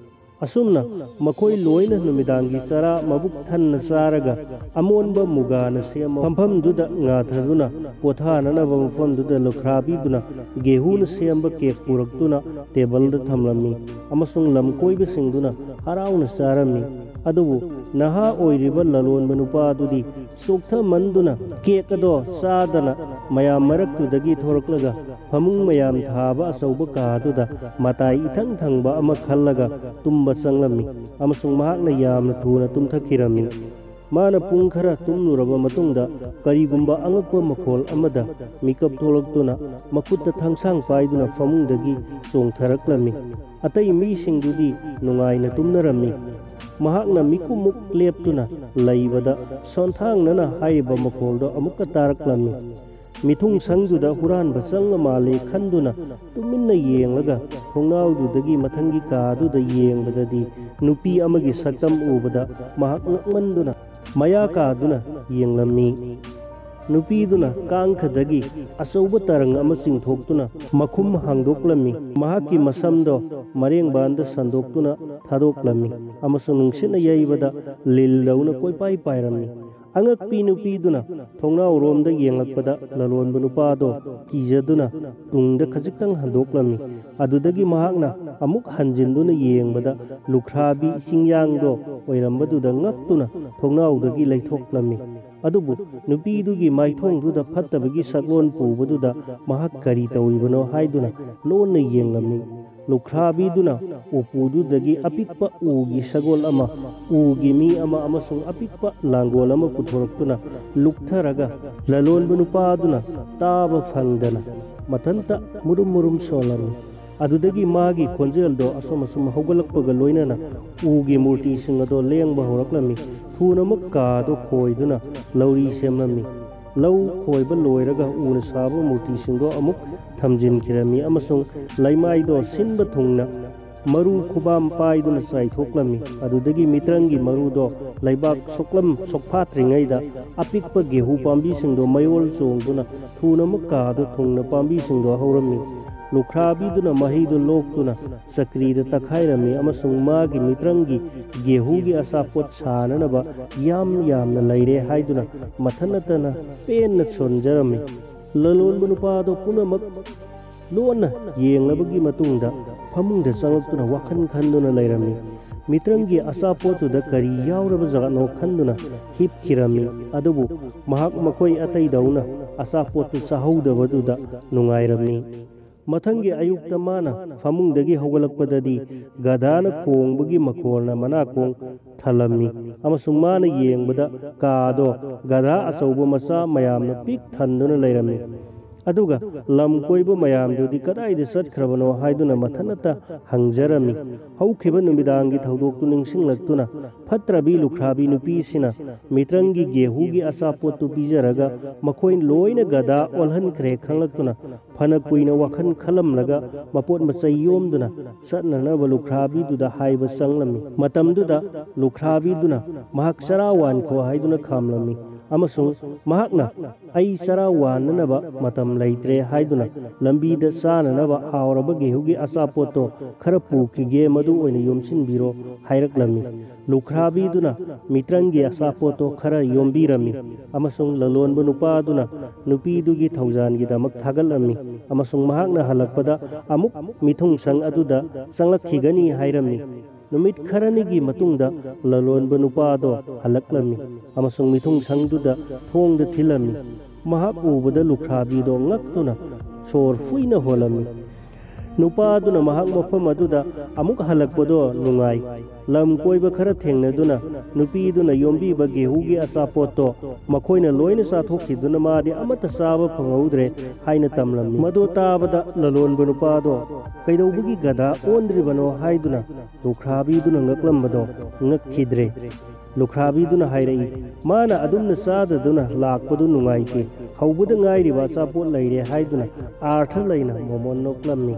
ꯑꯁꯨꯝꯅ ꯃꯈꯣꯏ ꯂꯣꯏꯅ ꯅꯨꯃꯤꯗꯥꯡꯒꯤ ꯆꯔꯥ ꯃꯕꯨꯛ ꯊꯟꯅ ꯆꯥꯔꯒ ꯑꯃꯣꯟꯕ ꯃꯨꯒꯥꯅ ꯁꯦꯝꯕ ꯐꯝꯐꯝꯗꯨꯗ ꯉꯥꯊꯗꯨꯅ ꯄꯣꯊꯥꯅꯅꯕ ꯃꯐꯝꯗꯨꯗ ꯂꯨꯈ꯭ꯔꯥꯕꯤꯗꯨꯅ ꯒꯦꯍꯨꯅ ꯁꯦꯝꯕ ꯀꯦꯛ ꯄꯨꯔꯛꯇꯨꯅ ꯇꯦꯕꯜꯗ ꯊꯝꯂꯝꯃꯤ ꯑꯃꯁꯨꯡ ꯂꯝ ꯀꯣꯏꯕꯁꯤꯡꯗꯨꯅ ꯍꯔꯥꯎꯅ ꯆꯥꯔꯝꯃꯤ꯫ ꯑꯗꯨꯕꯨ ꯅꯍꯥ ꯑꯣꯏꯔꯤꯕ ꯂꯂꯣꯟꯕ ꯅꯨꯄꯥ ꯑꯗꯨꯗꯤ ꯆꯣꯛꯊꯃꯟꯗꯨꯅ ꯀꯦꯛ ꯑꯗꯣ ꯆꯥꯗꯅ ꯃꯌꯥꯝ ꯃꯔꯛꯇꯨꯗꯒꯤ ꯊꯣꯔꯛꯂꯒ ꯐꯃꯨꯡ ꯃꯌꯥꯝ ꯊꯥꯕ ꯑꯆꯧꯕ ꯀꯥ ꯑꯗꯨꯗ ꯃꯇꯥꯏ ꯏꯊꯪ ꯊꯪꯕ ꯑꯃ ꯈꯜꯂꯒ ꯇꯨꯝꯕ ꯆꯪꯂꯝꯃꯤ ꯑꯃꯁꯨꯡ ꯃꯍꯥꯛꯅ ꯌꯥꯝꯅ ꯊꯨꯅ ꯇꯨꯝꯊꯈꯤꯔꯝꯃꯤ꯫ ꯃꯥꯅ ꯄꯨꯡ ꯈꯔ ꯇꯨꯝꯂꯨꯔꯕ ꯃꯇꯨꯡꯗ ꯀꯔꯤꯒꯨꯝꯕ ꯑꯉꯛꯄ ꯃꯈꯣꯜ ꯑꯃꯗ ꯃꯤꯀꯞ ꯊꯣꯛꯂꯛꯇꯨꯅ ꯃꯈꯨꯠꯇ ꯊꯥꯡꯁꯥꯡ ꯄꯥꯏꯗꯨꯅ ꯐꯃꯨꯡꯗꯒꯤ ꯆꯣꯡꯊꯔꯛꯂꯝꯃꯤ꯫ ꯑꯇꯩ ꯃꯤꯁꯤꯡꯗꯨꯗꯤ ꯅꯨꯡꯉꯥꯏꯅ ꯇꯨꯝꯅꯔꯝꯃꯤ꯫ ꯃꯍꯥꯛꯅ ꯃꯤꯀꯨꯞꯃꯨꯛ ꯂꯦꯞꯇꯨꯅ ꯂꯩꯕꯗ ꯁꯣꯟꯊꯥꯡꯅꯅ ꯍꯥꯏꯔꯤꯕ ꯃꯈꯣꯜꯗꯣ ꯑꯃꯨꯛꯀ ꯇꯥꯔꯛꯂꯝꯃꯤ꯫ ꯃꯤꯊꯨꯡ ꯁꯪꯗꯨꯗ ꯍꯨꯔꯥꯟꯕ ꯆꯪꯉ ꯃꯥꯜꯂꯦ ꯈꯟꯗꯨꯅ ꯇꯨꯃꯤꯟꯅ ꯌꯦꯡꯂꯒ ꯊꯣꯡꯅꯥꯎꯗꯨꯗꯒꯤ ꯃꯊꯪꯒꯤ ꯀꯥꯗꯨꯗ ꯌꯦꯡꯕꯗꯗꯤ ꯅꯨꯄꯤ ꯑꯃꯒꯤ ꯁꯛꯇꯝ ꯎꯕꯗ ꯃꯍꯥꯛ ꯉꯛꯃꯟꯗꯨꯅ ꯃꯌꯥ ꯀꯥꯗꯨꯅ ꯌꯦꯡꯂꯝꯃꯤ꯫ ꯅꯨꯄꯤꯗꯨꯅ ꯀꯥꯡꯈꯗꯒꯤ ꯑꯆꯧꯕ ꯇꯔꯪ ꯑꯃ ꯆꯤꯡꯊꯣꯛꯇꯨꯅ ꯃꯈꯨꯝ ꯍꯥꯡꯗꯣꯛꯂꯝꯃꯤ꯫ ꯃꯍꯥꯛꯀꯤ ꯃꯁꯝꯗꯣ ꯃꯔꯦꯡꯕꯥꯟꯗ ꯁꯟꯗꯣꯛꯇꯨꯅ ꯊꯥꯗꯣꯛꯂꯝꯃꯤ ꯑꯃꯁꯨꯡ ꯅꯨꯡꯁꯤꯠꯅ ꯌꯩꯕꯗ ꯂꯤꯜꯗꯧꯅ ꯀꯣꯏꯄꯥꯏ ꯄꯥꯏꯔꯝꯃꯤ꯫ ꯑꯉꯛꯄꯤ ꯅꯨꯄꯤꯗꯨꯅ ꯊꯣꯡꯅꯥꯎꯔꯣꯝꯗ ꯌꯦꯡꯂꯛꯄꯗ ꯂꯂꯣꯟꯕ ꯅꯨꯄꯥꯗꯣ ꯀꯤꯖꯗꯨꯅ ꯇꯨꯡꯗ ꯈꯖꯤꯛꯇꯪ ꯍꯟꯗꯣꯛꯂꯝꯃꯤ꯫ ꯑꯗꯨꯗꯒꯤ ꯃꯍꯥꯛꯅ ꯑꯃꯨꯛ ꯍꯟꯖꯤꯟꯗꯨꯅ ꯌꯦꯡꯕꯗ ꯂꯨꯈ꯭ꯔꯥꯕꯤ ꯆꯤꯡꯌꯥꯡꯗꯣ ꯑꯣꯏꯔꯝꯕꯗꯨꯗ ꯉꯛꯇꯨꯅ ꯊꯣꯡꯅꯥꯎꯗꯒꯤ ꯂꯩꯊꯣꯛꯂꯝꯃꯤ꯫ ꯑꯗꯨꯕꯨ ꯅꯨꯄꯤꯗꯨꯒꯤ ꯃꯥꯏꯊꯣꯡꯗꯨꯗ ꯐꯠꯇꯕꯒꯤ ꯁꯛꯂꯣꯟ ꯄꯨꯕꯗꯨꯗ ꯃꯍꯥꯛ ꯀꯔꯤ ꯇꯧꯔꯤꯕꯅꯣ ꯍꯥꯏꯗꯨꯅ ꯂꯣꯟꯅ ꯌꯦꯡꯂꯝꯃꯤ꯫ ꯂꯨꯈ꯭ꯔꯥꯕꯤꯗꯨꯅ ꯎꯄꯨꯗꯨꯗꯒꯤ ꯑꯄꯤꯛꯄ ꯎꯒꯤ ꯁꯒꯣꯜ ꯑꯃ, ꯎꯒꯤ ꯃꯤ ꯑꯃ ꯑꯃꯁꯨꯡ ꯑꯄꯤꯛꯄ ꯂꯥꯡꯒꯣꯜ ꯑꯃ ꯄꯨꯊꯣꯔꯛꯇꯨꯅ ꯂꯨꯛꯊꯔꯒ ꯂꯂꯣꯟꯕ ꯅꯨꯄꯥꯗꯨꯅ ꯇꯥꯕ ꯐꯪꯗꯅ ꯃꯊꯟꯇ ꯃꯨꯔꯨꯝ ꯃꯨꯔꯨꯝ ꯁꯣꯜꯂꯝꯃꯤ꯫ ꯑꯗꯨꯗꯒꯤ ꯃꯥꯒꯤ ꯈꯣꯟꯖꯦꯜꯗꯣ ꯑꯁꯨꯝ ꯑꯁꯨꯝ ꯍꯧꯒꯠꯂꯛꯄꯒ ꯂꯣꯏꯅꯅ ꯎꯒꯤ ꯃꯨꯔꯇꯤꯁꯤꯡ ꯑꯗꯣ ꯂꯦꯡꯕ ꯍꯧꯔꯛꯂꯝꯃꯤ꯫ ꯊꯨꯅꯃꯛ ꯀꯥꯗꯣ ꯈꯣꯏꯗꯨꯅ ꯂꯧꯔꯤ ꯁꯦꯝꯂꯝꯃꯤ꯫ ꯂꯧ ꯈꯣꯏꯕ ꯂꯣꯏꯔꯒ ꯎꯅ ꯁꯥꯕ ꯃꯨꯔꯇꯤꯁꯤꯡꯗꯣ ꯑꯃꯨꯛ ꯊꯝꯖꯤꯟꯈꯤꯔꯝꯃꯤ ꯑꯃꯁꯨꯡ ꯂꯩꯃꯥꯏꯗꯣ ꯁꯤꯟꯕ ꯊꯨꯡꯅ ꯃꯔꯨ ꯈꯨꯕꯥꯝ ꯄꯥꯏꯗꯨꯅ ꯆꯥꯏꯊꯣꯛꯂꯝꯃꯤ꯫ ꯑꯗꯨꯗꯒꯤ ꯃꯤꯇ꯭ꯔꯪꯒꯤ ꯃꯔꯨꯗꯣ ꯂꯩꯕꯥꯛ ꯁꯣꯛꯂꯝ ꯁꯣꯛꯐꯥꯠꯇ꯭ꯔꯤꯉꯩꯗ ꯑꯄꯤꯛꯄ ꯒꯦꯍꯨ ꯄꯥꯝꯕꯤꯁꯤꯡꯗꯣ ꯃꯌꯣꯜ ꯆꯣꯡꯗꯨꯅ ꯊꯨꯅꯃꯛ ꯀꯥꯗ ꯊꯨꯡꯅ ꯄꯥꯝꯕꯤꯁꯤꯡꯗꯣ ꯍꯧꯔꯝꯃꯤ꯫ ꯂꯨꯈ꯭ꯔꯥꯕꯤꯗꯨꯅ ꯃꯍꯩꯗꯨ ꯂꯣꯛꯇꯨꯅ ꯆꯀ꯭ꯔꯤꯗ ꯇꯛꯈꯥꯏꯔꯝꯃꯤ ꯑꯃꯁꯨꯡ ꯃꯥꯒꯤ ꯃꯤꯇ꯭ꯔꯪꯒꯤ ꯒꯦꯍꯨꯒꯤ ꯑꯆꯥꯄꯣꯠ ꯁꯥꯅꯅꯕ ꯌꯥꯝ ꯌꯥꯝꯅ ꯂꯩꯔꯦ ꯍꯥꯏꯗꯨꯅ ꯃꯊꯟ ꯅꯠꯇꯅ ꯄꯦꯟꯅ ꯁꯣꯟꯖꯔꯝꯃꯤ꯫ ꯂꯂꯣꯟꯕ ꯅꯨꯄꯥꯗꯣ ꯄꯨꯝꯅꯃꯛ ꯂꯣꯟꯅ ꯌꯦꯡꯂꯕꯒꯤ ꯃꯇꯨꯡꯗ ꯐꯃꯨꯡꯗ ꯆꯪꯂꯛꯇꯨꯅ ꯋꯥꯈꯜ ꯈꯟꯗꯨꯅ ꯂꯩꯔꯝꯃꯤ꯫ ꯃꯤꯇ꯭ꯔꯪꯒꯤ ꯑꯆꯥꯄꯣꯠꯇꯨꯗ ꯀꯔꯤ ꯌꯥꯎꯔꯕ ꯖꯥꯠꯅꯣ ꯈꯟꯗꯨꯅ ꯍꯤꯞꯈꯤꯔꯝꯃꯤ꯫ ꯑꯗꯨꯕꯨ ꯃꯍꯥꯛ ꯃꯈꯣꯏ ꯑꯇꯩꯗꯧꯅ ꯑꯆꯥꯄꯣꯠꯇꯨ ꯆꯥꯍꯧꯗꯕꯗꯨꯗ ꯅꯨꯡꯉꯥꯏꯔꯝꯃꯤ꯫ ꯃꯊꯪꯒꯤ ꯑꯌꯨꯛꯇ ꯃꯥꯅ ꯐꯃꯨꯡꯗꯒꯤ ꯍꯧꯒꯠꯂꯛꯄꯗꯗꯤ ꯒꯙꯥꯅ ꯈꯣꯡꯕꯒꯤ ꯃꯈꯣꯜꯅ ꯃꯅꯥꯀꯣꯡ ꯊꯜꯂꯝꯃꯤ, ꯑꯃꯁꯨꯡ ꯃꯥꯅ ꯌꯦꯡꯕꯗ ꯀꯥꯗꯣ ꯒꯙꯥ ꯑꯆꯧꯕ ꯃꯆꯥ ꯃꯌꯥꯝꯅ ꯄꯤꯛ ꯊꯟꯗꯨꯅ ꯂꯩꯔꯝꯃꯤ꯫ ꯑꯗꯨꯒ ꯂꯝ ꯀꯣꯏꯕ ꯃꯌꯥꯝꯗꯨꯗꯤ ꯀꯗꯥꯏꯗ ꯆꯠꯈ꯭ꯔꯕꯅꯣ ꯍꯥꯏꯗꯨꯅ ꯃꯊꯟꯇ ꯍꯪꯖꯔꯝꯃꯤ꯫ ꯍꯧꯈꯤꯕ ꯅꯨꯃꯤꯗꯥꯡꯒꯤ ꯊꯧꯗꯣꯛꯇꯨ ꯅꯤꯡꯁꯤꯡꯂꯛꯇꯨꯅ ꯐꯠꯇ꯭ꯔꯕꯤ ꯂꯨꯈ꯭ꯔꯥꯕꯤ ꯅꯨꯄꯤꯁꯤꯅ ꯃꯤꯇ꯭ꯔꯪꯒꯤ ꯒꯦꯍꯨꯒꯤ ꯑꯆꯥꯄꯣꯠꯇꯨ ꯄꯤꯖꯔꯒ ꯃꯈꯣꯏ ꯂꯣꯏꯅ ꯒꯙꯥ ꯑꯣꯜꯍꯟꯈ꯭ꯔꯦ ꯈꯪꯂꯛꯇꯨꯅ ꯐꯅ ꯀꯨꯏꯅ ꯋꯥꯈꯜ ꯈꯜꯂꯝꯂꯒ ꯃꯄꯣꯠ ꯃꯆꯩ ꯌꯣꯝꯗꯨꯅ ꯆꯠꯅꯅꯕ ꯂꯨꯈ꯭ꯔꯥꯕꯤꯗꯨꯗ ꯍꯥꯏꯕ ꯆꯪꯂꯝꯃꯤ꯫ ꯃꯇꯝꯗꯨꯗ ꯂꯨꯈ꯭ꯔꯥꯕꯤꯗꯨꯅ ꯃꯍꯥꯛ ꯆꯔꯥ ꯋꯥꯟꯈꯣ ꯍꯥꯏꯗꯨꯅ ꯈꯥꯝꯂꯝꯃꯤ, ꯑꯃꯁꯨꯡ ꯃꯍꯥꯛꯅ "ꯑꯩ ꯆꯔꯥ ꯋꯥꯟꯅꯅꯕ ꯃꯇꯝ ꯂꯩꯇ꯭ꯔꯦ" ꯍꯥꯏꯗꯨꯅ ꯂꯝꯕꯤꯗ ꯆꯥꯅꯅꯕ ꯍꯥꯎꯔꯕ ꯒꯦꯍꯨꯒꯤ ꯑꯆꯥꯄꯣꯠꯇꯣ ꯈꯔ ꯄꯨꯈꯤꯒꯦ, ꯃꯗꯨ ꯑꯣꯏꯅ ꯌꯣꯝꯁꯤꯟꯕꯤꯔꯣ ꯍꯥꯏꯔꯛꯂꯝꯃꯤ꯫ ꯂꯨꯈ꯭ꯔꯥꯕꯤꯗꯨꯅ ꯃꯤꯇ꯭ꯔꯪꯒꯤ ꯑꯆꯥꯄꯣꯠꯇꯣ ꯈꯔ ꯌꯣꯝꯕꯤꯔꯝꯃꯤ, ꯑꯃꯁꯨꯡ ꯂꯂꯣꯟꯕ ꯅꯨꯄꯥꯗꯨꯅ ꯅꯨꯄꯤꯗꯨꯒꯤ ꯊꯧꯖꯥꯟꯒꯤꯗꯃꯛ ꯊꯥꯒꯠꯂꯝꯃꯤ, ꯑꯃꯁꯨꯡ ꯃꯍꯥꯛꯅ ꯍꯜꯂꯛꯄꯗ ꯑꯃꯨꯛ ꯃꯤꯊꯨꯡꯁꯪ ꯑꯗꯨꯗ ꯆꯪꯂꯛꯈꯤꯒꯅꯤ ꯍꯥꯏꯔꯝꯃꯤ꯫ ꯅꯨꯃꯤꯠ ꯈꯔꯅꯤꯒꯤ ꯃꯇꯨꯡꯗ ꯂꯂꯣꯟꯕ ꯅꯨꯄꯥꯗꯣ ꯍꯜꯂꯛꯂꯝꯃꯤ, ꯑꯃꯁꯨꯡ ꯃꯤꯊꯨꯡꯁꯪꯗꯨꯗ ꯊꯣꯡꯗ ꯊꯤꯜꯂꯝꯃꯤ꯫ ꯃꯍꯥꯛ ꯎꯕꯗ ꯂꯨꯈ꯭ꯔꯥꯕꯤꯗꯣ ꯉꯛꯇꯨꯅ ꯁꯣꯔ ꯐꯨꯏꯅ ꯍꯣꯜꯂꯝꯃꯤ꯫ ꯅꯨꯄꯥꯗꯨꯅ ꯃꯍꯥꯛ ꯃꯐꯝ ꯑꯗꯨꯗ ꯑꯃꯨꯛ ꯍꯜꯂꯛꯄꯗꯣ ꯅꯨꯡꯉꯥꯏ꯫ ꯂꯝ ꯀꯣꯏꯕ ꯈꯔ ꯊꯦꯡꯅꯗꯨꯅ ꯅꯨꯄꯤꯗꯨꯅ ꯌꯣꯝꯕꯤꯕ ꯒꯦꯍꯨꯒꯤ ꯑꯆꯥꯄꯣꯠꯇꯣ ꯃꯈꯣꯏꯅ ꯂꯣꯏꯅ ꯆꯥꯊꯣꯛꯈꯤꯗꯨꯅ ꯃꯥꯗꯤ ꯑꯃꯠꯇ ꯆꯥꯕ ꯐꯪꯍꯧꯗ꯭ꯔꯦ ꯍꯥꯏꯅ ꯇꯝꯂꯝꯃꯤ꯫ ꯃꯗꯨ ꯇꯥꯕꯗ ꯂꯂꯣꯟꯕ ꯅꯨꯄꯥꯗꯣ "ꯀꯩꯗꯧꯕꯒꯤ ꯒꯙꯥ ꯑꯣꯟꯗ꯭ꯔꯤꯕꯅꯣ?" ꯍꯥꯏꯗꯨꯅ ꯂꯨꯈ꯭ꯔꯥꯕꯤꯗꯨꯅ ꯉꯛꯂꯝꯕꯗꯣ ꯉꯛꯈꯤꯗ꯭ꯔꯦ꯫ ꯂꯨꯈ꯭ꯔꯥꯕꯤꯗꯨꯅ ꯍꯥꯏꯔꯛꯏ, "ꯃꯥꯅ ꯑꯗꯨꯝꯅ ꯆꯥꯗꯗꯨꯅ ꯂꯥꯛꯄꯗꯨ ꯅꯨꯡꯉꯥꯏꯇꯦ꯫ ꯍꯧꯕꯗ ꯉꯥꯏꯔꯤꯕ ꯑꯆꯥꯄꯣꯠ ꯂꯩꯔꯦ" ꯍꯥꯏꯗꯨꯅ ꯑꯥꯔꯊ ꯂꯩꯅ ꯃꯣꯃꯣꯟ ꯅꯣꯛꯂꯝꯃꯤ꯫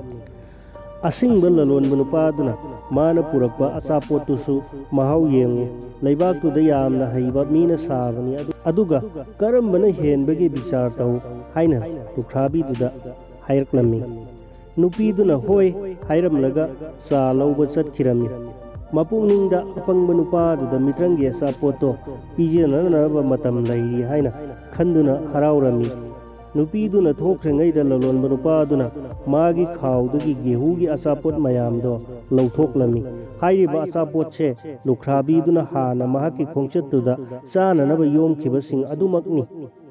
ꯑꯁꯤꯡꯕ ꯂꯂꯣꯟꯕ ꯅꯨꯄꯥꯗꯨꯅ ꯃꯥꯅ ꯄꯨꯔꯛꯄ ꯑꯆꯥꯄꯣꯠꯇꯨꯁꯨ ꯃꯍꯥꯎ ꯌꯦꯡꯉꯨ꯫ ꯂꯩꯕꯥꯛꯇꯨꯗ ꯌꯥꯝꯅ ꯍꯩꯕ ꯃꯤꯅ ꯁꯥꯕꯅꯤ, ꯑꯗꯨ-, ꯑꯗꯨꯒ ꯀꯔꯝꯕꯅ ꯍꯦꯟꯕꯒꯦ ꯕꯤꯆꯥꯔ ꯇꯧ ꯍꯥꯏꯅ ꯂꯨꯈ꯭ꯔꯥꯕꯤꯗꯨꯗ ꯍꯥꯏꯔꯛꯂꯝꯃꯤ꯫ ꯅꯨꯄꯤꯗꯨꯅ "ꯍꯣꯏ" ꯍꯥꯏꯔꯝꯂꯒ ꯆꯥ ꯂꯧꯕ ꯆꯠꯈꯤꯔꯝꯃꯤ꯫ ꯃꯄꯨꯛꯅꯤꯡꯗ ꯑꯄꯪꯕ ꯅꯨꯄꯥꯗꯨꯗ ꯃꯤꯇ꯭ꯔꯪꯒꯤ ꯑꯆꯥꯄꯣꯠꯇꯣ ꯄꯤꯖꯅꯅꯕ ꯃꯇꯝ ꯂꯩꯔꯤ ꯍꯥꯏꯅ ꯈꯟꯗꯨꯅ ꯍꯔꯥꯎꯔꯝꯃꯤ꯫ ꯅꯨꯄꯤꯗꯨꯅ ꯊꯣꯛꯈ꯭ꯔꯤꯉꯩꯗ ꯂꯂꯣꯟꯕ ꯅꯨꯄꯥꯗꯨꯅ ꯃꯥꯒꯤ ꯈꯥꯎꯗꯒꯤ ꯒꯦꯍꯨꯒꯤ ꯑꯆꯥꯄꯣꯠ ꯃꯌꯥꯝꯗꯣ ꯂꯧꯊꯣꯛꯂꯝꯃꯤ꯫ ꯍꯥꯏꯔꯤꯕ ꯑꯆꯥꯄꯣꯠꯁꯦ ꯂꯨꯈ꯭ꯔꯥꯕꯤꯗꯨꯅ ꯍꯥꯟꯅ ꯃꯍꯥꯛꯀꯤ ꯈꯣꯡꯆꯠꯇꯨꯗ ꯆꯥꯅꯅꯕ ꯌꯣꯝꯈꯤꯕꯁꯤꯡ ꯑꯗꯨꯃꯛꯅꯤ꯫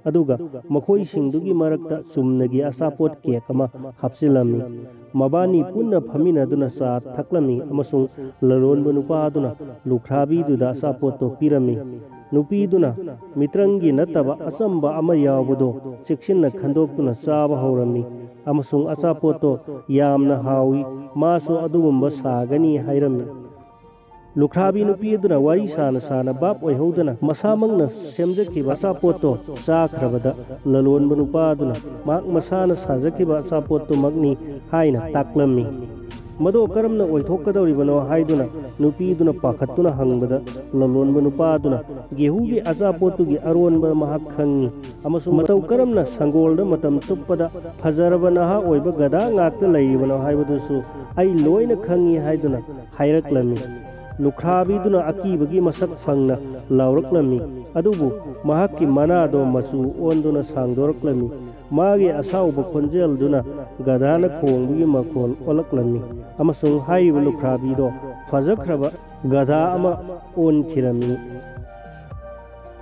ꯑꯗꯨꯒ ꯃꯈꯣꯏꯁꯤꯡꯗꯨꯒꯤ ꯃꯔꯛꯇ ꯆꯨꯝꯅꯒꯤ ꯑꯆꯥꯄꯣꯠ ꯀꯦꯛ ꯑꯃ ꯍꯥꯞꯆꯤꯜꯂꯝꯃꯤ꯫ ꯃꯕꯥꯅꯤ ꯄꯨꯟꯅ ꯐꯝꯃꯤꯟꯅꯗꯨꯅ ꯆꯥ ꯊꯛꯂꯝꯃꯤ ꯑꯃꯁꯨꯡ ꯂꯂꯣꯟꯕ ꯅꯨꯄꯥ ꯑꯗꯨꯅ ꯂꯨꯈ꯭ꯔꯥꯕꯤꯗꯨꯗ ꯑꯆꯥꯄꯣꯠꯇꯣ ꯄꯤꯔꯝꯃꯤ꯫ ꯅꯨꯄꯤꯗꯨꯅ ꯃꯤꯇ꯭ꯔꯪꯒꯤ ꯅꯠꯇꯕ ꯑꯆꯝꯕ ꯑꯃ ꯌꯥꯎꯕꯗꯣ ꯆꯦꯛꯁꯤꯟꯅ ꯈꯟꯗꯣꯛꯇꯨꯅ ꯆꯥꯕ ꯍꯧꯔꯝꯃꯤ ꯑꯃꯁꯨꯡ ꯑꯆꯥꯄꯣꯠꯇꯣ ꯌꯥꯝꯅ ꯍꯥꯎꯏ, ꯃꯥꯁꯨ ꯑꯗꯨꯒꯨꯝꯕ ꯁꯥꯒꯅꯤ ꯍꯥꯏꯔꯝꯃꯤ꯫ ꯂꯨꯈ꯭ꯔꯥꯕꯤ ꯅꯨꯄꯤ ꯑꯗꯨꯅ ꯋꯥꯔꯤ ꯁꯥꯅ ꯁꯥꯅ ꯚꯥꯞ ꯑꯣꯏꯍꯧꯗꯅ ꯃꯁꯥꯃꯛꯅ ꯁꯦꯝꯖꯈꯤꯕ ꯑꯆꯥꯄꯣꯠꯇꯣ ꯆꯥꯈ꯭ꯔꯕꯗ, ꯂꯂꯣꯟꯕ ꯅꯨꯄꯥ ꯑꯗꯨꯅ ꯃꯍꯥꯛ ꯃꯁꯥꯅ ꯁꯥꯖꯈꯤꯕ ꯑꯆꯥꯄꯣꯠꯇꯨꯃꯛꯅꯤ ꯍꯥꯏꯅ ꯇꯥꯛꯂꯝꯃꯤ꯫ ꯃꯗꯨ ꯀꯔꯝꯅ ꯑꯣꯏꯊꯣꯛꯀꯗꯧꯔꯤꯕꯅꯣ ꯍꯥꯏꯗꯨꯅ ꯅꯨꯄꯤꯗꯨꯅ ꯄꯥꯈꯠꯇꯨꯅ ꯍꯪꯕꯗ, ꯂꯂꯣꯟꯕ ꯅꯨꯄꯥ ꯑꯗꯨꯅ ꯒꯦꯍꯨꯒꯤ ꯑꯆꯥꯄꯣꯠꯇꯨꯒꯤ ꯑꯔꯣꯟꯕ ꯃꯍꯥꯛ ꯈꯪꯏ ꯑꯃꯁꯨꯡ ꯃꯇꯧ ꯀꯔꯝꯅ ꯁꯪꯒꯣꯜꯗ ꯃꯇꯝ ꯆꯨꯞꯄꯗ ꯐꯖꯔꯕ ꯅꯍꯥ ꯑꯣꯏꯕ ꯒꯙꯥ ꯉꯥꯛꯇ ꯂꯩꯔꯤꯕꯅꯣ ꯍꯥꯏꯕꯗꯨꯁꯨ ꯑꯩ ꯂꯣꯏꯅ ꯈꯪꯏ ꯍꯥꯏꯗꯨꯅ ꯍꯥꯏꯔꯛꯂꯝꯃꯤ꯫ ꯂꯨꯈ꯭ꯔꯥꯕꯤꯗꯨꯅ ꯑꯀꯤꯕꯒꯤ ꯃꯁꯛ ꯐꯪꯅ ꯂꯥꯎꯔꯛꯂꯝꯃꯤ, ꯑꯗꯨꯕꯨ ꯃꯍꯥꯛꯀꯤ ꯃꯅꯥꯗꯣ ꯃꯆꯨ ꯑꯣꯟꯗꯨꯅ ꯁꯥꯡꯗꯣꯔꯛꯂꯝꯃꯤ꯫ ꯃꯥꯒꯤ ꯑꯁꯥꯎꯕ ꯈꯣꯟꯖꯦꯜꯗꯨꯅ ꯒꯙꯥꯅ ꯈꯣꯡꯕꯒꯤ ꯃꯈꯣꯜ ꯑꯣꯜꯂꯛꯂꯝꯃꯤ ꯑꯃꯁꯨꯡ ꯍꯥꯏꯔꯤꯕ ꯂꯨꯈ꯭ꯔꯥꯕꯤꯗꯣ ꯐꯖꯈ꯭ꯔꯕ ꯒꯙꯥ ꯑꯃ ꯑꯣꯟꯈꯤꯔꯝꯃꯤ꯫